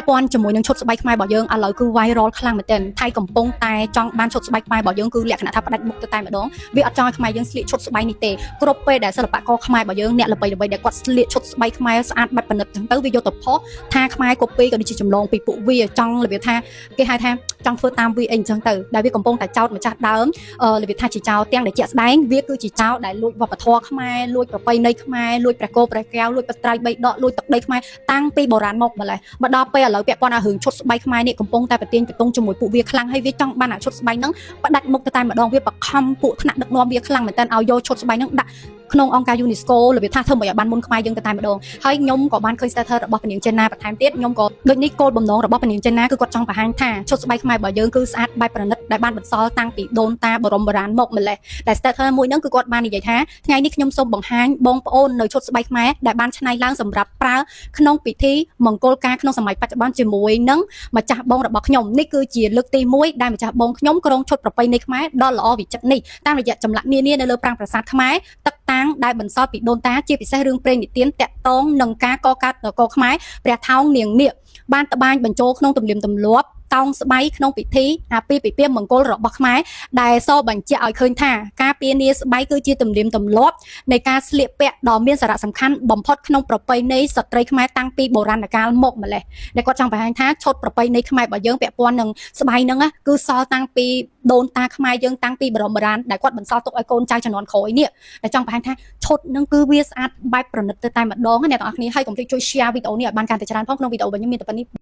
ក់ព័ន្ធជាមួយនឹងឈុតស្បែកខ្មែររបស់យើងឥឡូវគឺ viral ខ្លាំងមែនទែនថៃកំពុងតែចង់បានឈុតស្បែកខ្មែររបស់យើងគឺលក្ខណៈថាផ្ដាច់មុខទៅតែម្ដងវាអត់ចង់ឲ្យខ្មែរយើងស្លៀកឈុតស្បែកនេះទេគ្រប់ពេលដែលសិល្បករខ្មែររបស់យើងអ្នកល្បីៗដែលគាត់ស្លៀកឈុតស្បែកខ្មែរស្អាតបែបប្រណិតចឹងទៅវាយកទៅផុសថាខ្មែរ copy ក៏ដូចជាចម្លងពីពួកវាចង់របៀបថាគេហៅថាចង់ធ្វើតាមវាអីអញ្ចឹងទៅដែលវាកំពុងតែចោទម្ចាស់ដើមរបៀបថាជាចោរទាំងដែលជាក់ស្ដែងវាគឺជាចោរដែលលួចវប្បធម៌ខ្មែរលួចប្រពៃណីខ្មែរលួចព្រះគោព្រះកែវលួចបត្រៃបីដកលួចទឹកដីខ្មែរតាំងពីបុរាណមកម្លេះមកដល់ពេលឥឡូវពាក់ព័ន្ធឲ្យរឿងឈុតស្បែកខ្មែរនេះកំពុងតែប្រទៀងប្រទង់ជាមួយពួកវាខ្លាំងហើយវាចង់បានអាឈុតស្បែកហ្នឹងផ្ដាច់មុខទៅតែម្ដងវាបខំពួកថ្នាក់ដឹកនាំវាខ្លាំងមែនតើឲ្យយកឈុតស្បែកហ្នឹងដាក់ក្នុងអង្គការ UNESCO របៀបថាធ្វើមិនឲ្យបានមុនខ្មែរយើងទៅតែម្ដងហើយខ្ញុំក៏បានឃើញ status របស់ពនាងចេនណាបន្ថែមទៀតខ្ញុំក៏ដូចនេះគោលបំណងរបស់ពនាងចេនណាគឺគាត់ចង់បង្ហាញថាឈុតស្បែកខ្មែររបស់យើងគឺស្អាតបែបប្រណិតដែលបានបន្សល់តាំងពីដូនតាបរមបុរាណមកម្លេះតែ status មួយហ្នឹងគឺគាត់បាននិយាយថាថ្ងៃនេះខ្ញុំសូមបង្ហាញបងប្អូននៅឈុតស្បែកខ្មែរដែលបានច្នៃឡើងសម្រាប់ប្រើក្នុងពិធីមង្គលការក្នុងសម័យបច្ចុប្បន្នជាមួយនឹងម្ចាស់បងរបស់ខ្ញុំនេះគឺជាលើកទី1ដែលម្ចាស់បងខ្ញុំក្រុងឈុតប្រពៃណីខ្មែរដ៏ល្អវិចិត្រនេះតាមរយៈចម្លាក់នានានៅលើប្រាង្គប្រាសាទខ្មែរទឹកតាំងដែលបន្សល់ពីដូនតាជាពិសេសរឿងព្រេងនិទានតាក់ទងនឹងការកកើតនគរខ្មែរព្រះថោងនាងនាគបានត្បាញបញ្ចូលក្នុងទំនៀមទម្លាប់តោងស្បៃក្នុងពិធីអាពាហ៍ពិពាហ៍មង្គលរបស់ខ្មែរដែលសបញ្ជាក់ឲ្យឃើញថាការពានាស្បៃគឺជាទំនៀមទម្លាប់នៃការស្លៀកពាក់ដ៏មានសារៈសំខាន់បំផុតក្នុងប្រពៃណីស្ត្រីខ្មែរតាំងពីបុរាណកាលមកម្លេះដែលគាត់ចង់បង្ហាញថាឈុតប្រពៃណីខ្មែររបស់យើងពាក់ព័ន្ធនឹងស្បៃហ្នឹងណាគឺសល់តាំងពីដូនតាខ្មែរយើងតាំងពីបរមបុរាណដែលគាត់បន្សល់ទុកឲ្យកូនចៅជំនាន់ក្រោយនេះដែលចង់បង្ហាញថាឈុតហ្នឹងគឺវាស្អាតបែបប្រណិតទៅតែម្ដងណាអ្នកទាំងអស់គ្នាហើយកុំភ្លេចជួយ share វីដេអូនេះឲ្យបានកាន់តែច្រើនផងក្នុងវីដេអូរបស់ខ្ញុំមានតែប៉ុណ្្នេះ។